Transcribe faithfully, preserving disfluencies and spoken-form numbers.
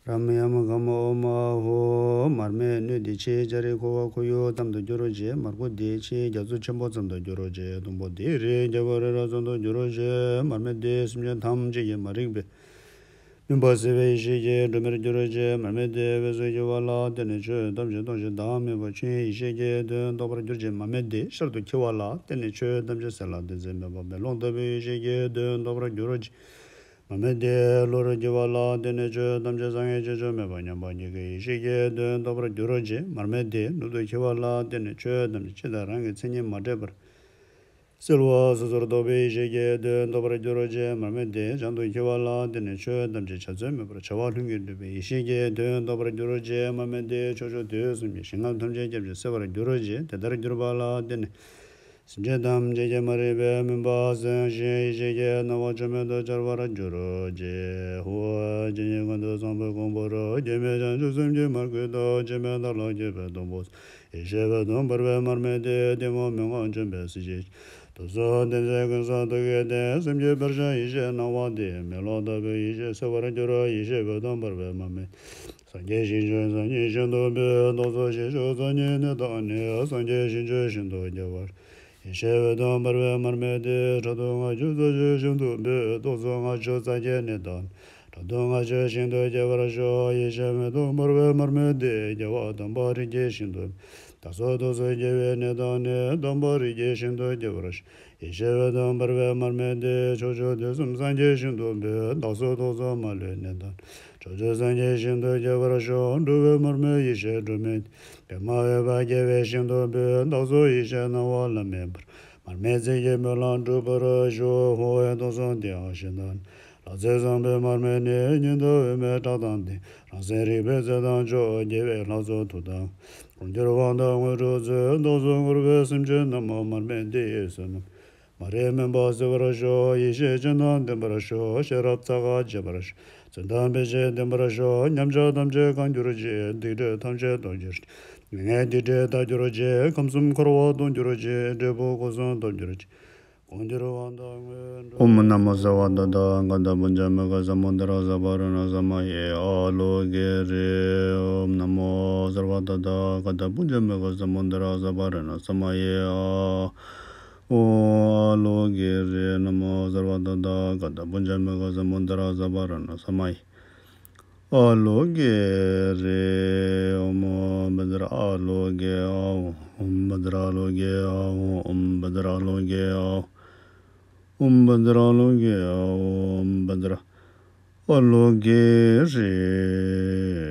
རཾ་ཡཾ་གཾ་ཨོཾ་ཨཱཿཧཱུྃ། མར་མེ་སྣོད་དེ་ཕྱིའི་ལྕགས་རིའི་ཁུ་བ་ཁུ་ཡུག་ཙམ་དུ་འགྱུར་རོ་ཞེས། མར་ཁུ་དེ་ཕྱིའི་རྒྱ་མཚོ་ཆེན་པོ་ཙམ་དུ་འགྱུར་རོ་ཞེས། སྡོང་པོ་དེ་རིའི་རྒྱལ་པོ་རི་རབ་ཙམ་དུ་འགྱུར་རོ་ཞེས། མར་མེ་དེ་སེམས་ཅན་ཐམས་ཅད་ཀྱི་མ་རིག་པའི་མུན་པ་སེལ་བའི་ཡེ་ཤེས་ཀྱི་སྒྲོན་མེར་འགྱུར་རོ་ཞེས། མར་མེ་དེ་འོད་ཟེར་འཁྱིལ་བ་ལ་བརྟེན་ནས་ཆོས་ཐམས་ཅད་སྟོང་ཞིང་བདག་མེད་པ་ཆོས་དབྱིངས་ཡེ་ཤེས་ཀྱི་དོན་རྟོགས་པར་འགྱུར་ཞིང་། མར་མེ་དེ་ཤར་དུ་འཁྱིལ་བ་ལ་བརྟེན་ནས་ཆོས་ཐམས་ཅད་གསལ་ལ་བདེན་ཚིག་མེད་པ་མེ་ལོང་ལྟ་བུའི་ཡེ་ཤེས་ཀྱི་དོན་རྟོགས་པར་འགྱུར་རོ་ཞེས། མར་མེ་དེ་ལྷོ་རུ་འཁྱིལ་བ་ལ་བརྟེན་ནས་ཆོས་ཐམས་ཅད་སངས་རྒྱས་ཆོས་མཆོག་མེད་པ་མཉམ་པ་ཉིད་ཀྱི་ཡེ་ཤེས་ཀྱི་དོན་རྟོགས་པར་འགྱུར་རོ་ཞེས། མར་མེ་དེ་ནུབ་ཏུ་འཁྱིལ་བ་ལ་བརྟེན་ནས་ཆོས་ཐམས་ཅད་ཕྱི་དང་རང་གི་མཚན་ཉིད་མ་འདྲེས་པར་གསལ་བ་སོ་སོར་རྟོགས་པའི་ཡེ་ཤེས་ཀྱི་དོན་རྟོགས་པར་འགྱུར་རོ་ཞེས། མར་མེ་དེ་བྱང་དུ་འཁྱིལ་བ་ལ་བརྟེན་ནས་ཆོས་ཐམས་ཅད་བྱ་རྩོལ་མེད་པར་བྱ་བ་ལྷུན་གྱིས་གྲུབ་པའི་ཡེ་ཤེས་ཀྱི་དོན་རྟོགས་པར་འགྱུར་རོ་ཞེས། མར་མེ་དེ་ཕྱོགས་བཅུ་དུས་གསུམ་གྱི་ཞིང་ཁམས་ཐམས་ཅད་སྐྱབས་ཀྱིས་གསལ་བར་འགྱུར་རོ་ཞེས། དེ་ལྟར་གྱུར་པ་ལ་བརྟེན་ནས་སེམས་ཅན་ཐམས་ཅད་ཀྱི་མ་རིག་པའི་མུན་པ་སེལ་ཞིང་ཡེ་ཤེས་ཀྱི་སྣང་བ་བཅོས་མིན་དུ་འཆར་བར་འགྱུར་རོ་ཞེས། ཧཱུྃ། ཇི་སྙེད་ཀུན་ཏུ་བཟང་པོའི་གོང་བུ་རུ། སྐྱེ་མེད་བྱང་ཆུབ་སེམས་ཀྱི་མར་ཁུ་དང་། སྐྱེ་མེད་བདག་ལ་སྐྱེ་བའི་སྡོང་པོ། ཡེ་ཤེས་འོད་དང་འབར་བའི་མར་མེ་དེ། ལྟད་མོ་མི་མངོན་བྱོན་པའི་གཟི་བརྗིད་ཀྱི། ཐོབ་ཚུལ་བསྟན་ཚེ་ཀུན་བཟང་ཐུགས་ཀྱི་རྟེན། སེམས་ཀྱི་བེར་ཤ་ཡེ་ཤེས་སྣང་བ་དེ། མེ་ལོང་ལྟ་བུའི་ཡེ་ཤེས་གསལ་བར་འགྱུར། ཡེ་ཤེས་འོད་དང་འབར་བའི་མར་མེ། སངས་རྒྱས་ཞིང་བཅུ་སངས་རྒྱས་ཞིང་དུ་འབུལ། རྟོག་ཚོགས་ཞི་བྱེད་སངས་རྒྱས་ནི་དང་ནི། སངས་རྒྱས་ཞིང་བཅུ་ཞིང་དུ་སྐྱེ་བར། ཡེ་ཤེས་འོད་དང་འབར་བའི་མར་མེ་དེ། ཕྲག་དོག་ལྔ་བཅུ་རྩ་བཞི་ཞིང་དུ་འབུལ། རྟོག་ཚོགས་ལྔ་བཅུ་རྩ་བརྒྱད་ནི་དང་ནི། ཕྲག་དོག་ལྔ་བཅུ་ཞིང་དུ་སྐྱེ་བར་ཤོག་ཡེ་ཤེས་འོད་དང་འབར་བའི་མར་མེ་དེ། སྐྱེ་བ་དམ་པ་རིགས་ཀྱི་ཞིང་དུ། བདག་སོགས་རྟོག་ཚོགས་སྐྱེ་བའི་ནད་དང་ནི། དམ་པ་རིགས་ཀྱི་ཞིང་དུ་སྐྱེ་བར་ཤོག་ཡེ་ཤེས་འོད་དང་འབར་བའི་མར་མེ་དེ། ཕྱོགས་བཅུ་དུས་གསུམ་སངས་རྒྱས་ཞིང་དུ་འབུལ། བདག་སོགས་རྟོག་ཚོགས་མ་ལུས་ནད་དང་ནི། ཕྱོགས་བཅུ་སངས་རྒྱས་ཞིང་དུ་སྐྱེ་བར་ཤོག་འགྲོ་བའི་མར་མེ་ཡེ་ཤེས་སྒྲོན་མེ་དེ། པདྨ་འོད་དཔལ་རྒྱལ་བའི་ཞིང་དུ་འབུལ། བདག་སོགས་ཡེ་ཤེས་སྣང་བ་ལམ་མེ་འབར། མར་མེ་མཛད་ཀྱི་སྨོན་ལམ་འགྲུབ་པར་ཤོག་ཧཱུྃ། རྟོག་ཚོགས་འདི་ཡང་ཞི་དང་ནི། ལྷ་རྫས་བཟང་པོའི་མར་མེ་ནི། ཉི་ཟླ་འོད་མའི་བཀྲག་དང་ལྡན། རང་སེམས་རིག་པའི་རྩལ་དང་མཆོག་རྒྱལ་བའི་ལྷ་ཚོགས་མཐུ་དང་། ཀུན་གྱུར་དབང་དང་དངོས་གྲུབ་སྩོལ། བདག་སོགས་ངུར་པའི་སེམས་ཅན་རྣམས། མར་མེ་འདི་ཡིས་བསོད་ནམས། མ་རིག་མུན་པ་སེལ་བར་ཤོག་ཡེ་ཤེས་སྤྱན་དང་ལྡན་པར་ཤོག་ཤེས་རབ་ཚ་ཁ་རྒྱས་པར་ཤོག་བརྩོན་དང་སྤེལ་ཞིང་ལྡན་པར་ཤོག་ཉམས་ཆག་ཐམས་ཅད་བསྐང་གྱུར་ཅིག་སྡིག་སྒྲིབ་ཐམས་ཅད་སྟོང་གྱུར་ཅིག་ངན་སྡིག་སྒྲིབ་དག་གྱུར་ཅིག་ཁམས་གསུམ་འཁོར་བ་སྟོང་གྱུར་ཅིག་འབྲས་བུ་སྐུ་གསུམ་ཐོབ་གྱུར་ཅིག་ཀུན་གྱུར་དབང་དང་དངོས་གྲུབ། ཨོཾ་ན་མོ་སརྦ་ཏ་ཐཱ་ག་ཏ་བུ་ཛ་མུ་ཁ་ས་མུ་དྲ་ས་པ་ར་ཎ་ས་མ་ཡེ་ཨཱ་ལོ་ཀེ་རེ། ཨོཾ་ན་མོ་སརྦ་ཏ་ཐཱ་ག་ཏ་བུ་ཛ་མུ་ཁ་ས་མུ་དྲ་ས་པ་ར་ཎ་ས་མ་ཡེ་ཨཱ། ཨོཾ་ཨཱ་ལོ་ཀེ་རེ། ན་མོ་སརྦ་ཏ་ཐཱ་ག་ཏ་བུ་ཛ་མུ་ཁ་ས་མུ་དྲ་ས་པ་ར་ཎ་ས་མ་ཡེ་ཨཱ་ལོ་ཀེ་རེ། ཨོཾ་བཛྲ་ཨཱ་ལོ་ཀེ་ཨཱཿ་ཨོཾ་བཛྲ་ཨཱ་ལོ་ཀེ་ཨཱཿ་ཨོཾ་བཛྲ་ཨཱ་ལོ་ཀེ་ཨཱཿ་ཨོཾ་བཛྲ་ཨཱ་ལོ་ཀེ་ཨཱཿ་ཨོཾ་བཛྲ་ཨཱ་ལོ་ཀེ་རེ།